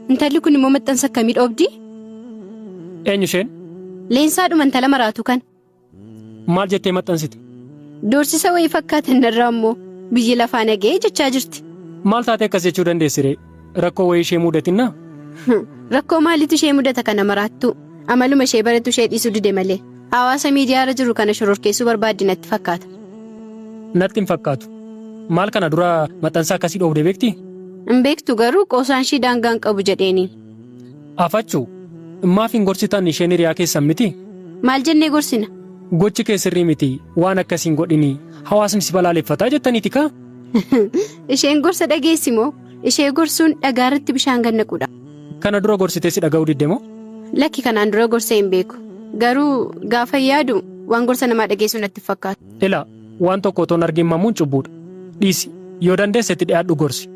Intalli kun immoo maxxansa akkamii dhoobdi? Eenyu isheen? Leensaadhuma intala maraatu kana. Maal jettee maxxansite? Doorsisa wayii fakkaatan narraa immoo biyyi lafaa naga'ee jechaa jirti. Maal taatee akkas jechuu dandeessire? Rakkoo wayii ishee mudatinnaa? Rakkoo maaliitu ishee mudata kana maraattuu? Amaluma ishee baretu ishee dhiisuu dide malee. Hawaasa miidiyaarra jiru kana shororkeessuu barbaaddi natti fakkaata. Natti hin fakkaatu. Maal kana dura maxxansa akkasii dhoobdee beektii? Hin beektu garuu qoosaan ishii daangaa hin qabu jedheeni. Afachuu, maaf hin gorsitan isheen hiriyaa keessan miti? Maal jennee gorsina? Gochi kee sirrii miti, waan akkasii hin godhini, hawaasni si balaaleffataa jettaniiti kaa? Isheen gorsa dhageessi moo? Ishee gorsuun dhagaa irratti bishaan gad naquudha. Kana dura gorsitee si dhaga'uu didde moo? Lakki kanaan dura gorsee hin beeku. Garuu gaafa yaadu waan gorsa namaa dhageessu natti hin fakkaatu. Ilaa, waan tokko otoo hin argin mamuun cubbuudha. Dhiisi, yoo dandeesse itti dhi'aadhu gorsi.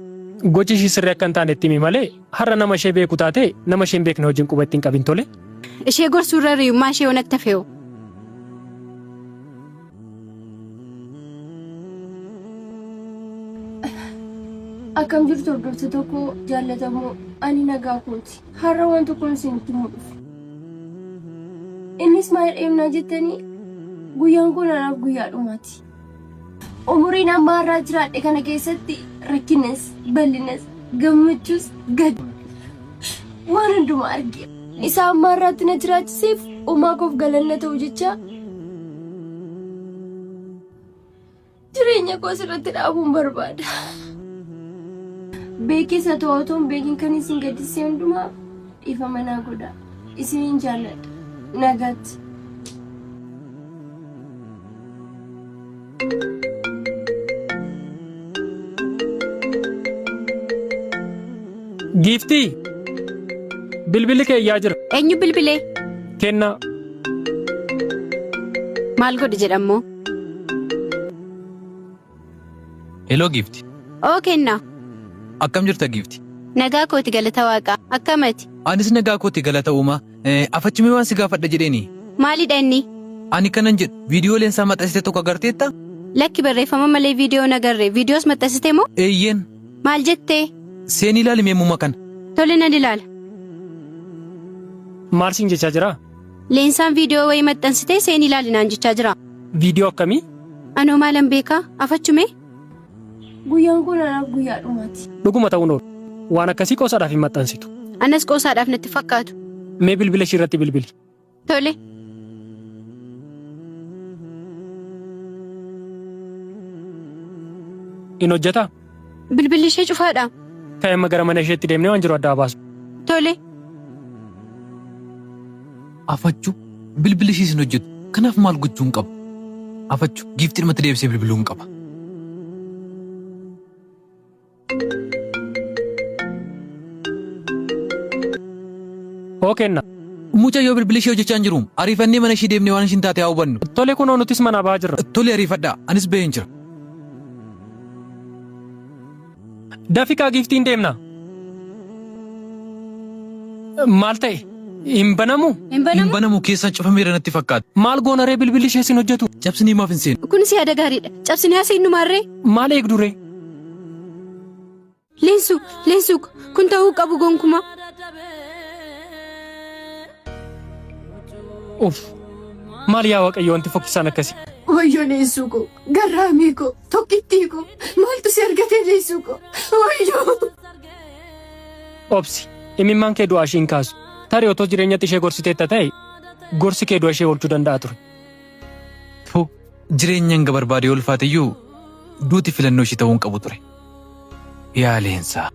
Gochi ishii sirrii akka hin taane itti himi malee har'a nama ishee beeku taatee nama ishee hin beekne wajjin quba itti hin qabin tole. Ishee gorsuu irra hiriyummaa ishee yoo natti hafe hoo? Akkam jirtu hordoftoota koo jaallatamoo ani nagaa kooti. Har'a waan tokkoon isinitti himuu dhufe. Innis maal dheemnaa jettanii guyyaan kun anaaf guyyaa dhumaati. Umuriin amma har'aa jiraadhe kana keessatti rakkinas, bal'inas, gammachuus, gad waan hundumaa arge. Isa amma har'aatti na jiraachiseef uumaa koof galanna ta'u jecha jireenya koo asirratti dhaabuun barbaada. Beekees haa ta'u otoo hin beekin kan isin gaddisee hundumaa dhiifama naa godhaa. Isiniin jaalladha. Nagaatti. Giiftii! Bilbilli kee iyyaa jira. Eenyu bilbilee? Kennaa. Maal godhi jedhammoo? Heloo giifti. Oo kennaa. Akkam jirta giifti? Nagaa kooti galata waaqaa. Akkam ati? Anis nagaa kooti galata uumaa. Afachumee waan si gaafadha jedheeni. Maalidha inni? Ani kanan jedhu viidiyoo leensaa maxxansite tokko agarteetta? Lakki barreeffama malee viidiyoo hin agarre. Viidiyoos maxxansite moo? Eeyyeen. Maal jettee? Seenii ilaali mee muma kana. Tole nan ilaala. Maal siin jechaa jiraa? Leensaan viidiyoo wayii maxxansitee seenii ilaali naan jechaa jira. Viidiyoo akkamii? Anoo maalan beekaa? Afachu mee? Guyyaan kun anaaf guyyaa dhumaati. Dhuguma ta'uun oolu. Waan akkasii qoosaadhaaf hin maxxansitu. Anas qoosaadhaaf natti fakkaatu. Mee bilbila ishii irratti bilbili. Tole. In hojjetaa? Bilbilli ishee cufaadha. Ka'e amma gara mana isheetti deemnee waan jiru adda haa baasnu. Tole. Afachu bilbilli ishiis hin hojjetu. Kanaaf maal gochuun qaba? Afachu giiftiidhumatti deebisee bilbiluun qaba. Hoo kenna. Mucayyoo bilbilli ishee hojjechaa hin jiru. Ariifannee mana ishee deemnee waan ishiin taate haa hubannu. Tole kunoo nutis manaa ba'aa jirra. Tole ariifadhaa. Anis ba'een jira. Dafi kaa giiftiin deemna. Maal ta'e? Hin banamu? Hin Hin banamu? banamu keessaan cufameera natti fakkaata. Maal goona ree bilbilli ishee sin hojjetu? Cabsinee maaf hin seenu? Kunis yaada gaariidha. Cabsinee haa seennu maarree? Maal eegdu ree? Leensu, Leensu, kun ta'uu qabu gonkumaa. Uff! Maal yaa Waaqayyo wanti fokkisaan akkasii? Wayyoo Leensuu koo, garraamii koo, tokkittii koo, maaltu si argatee Leensuu koo? Wayyoo! Obsi, imimmaan kee du'aa ishii hin kaasu. Tarii otoo jireenyatti ishee gorsiteetta ta'e, gorsi kee du'a ishee oolchuu danda'a ture. Fu, jireenya hanga barbaade yoo ulfaate iyyuu duuti filannoo ishii ta'uu hin qabu ture. Yaa Leensaa!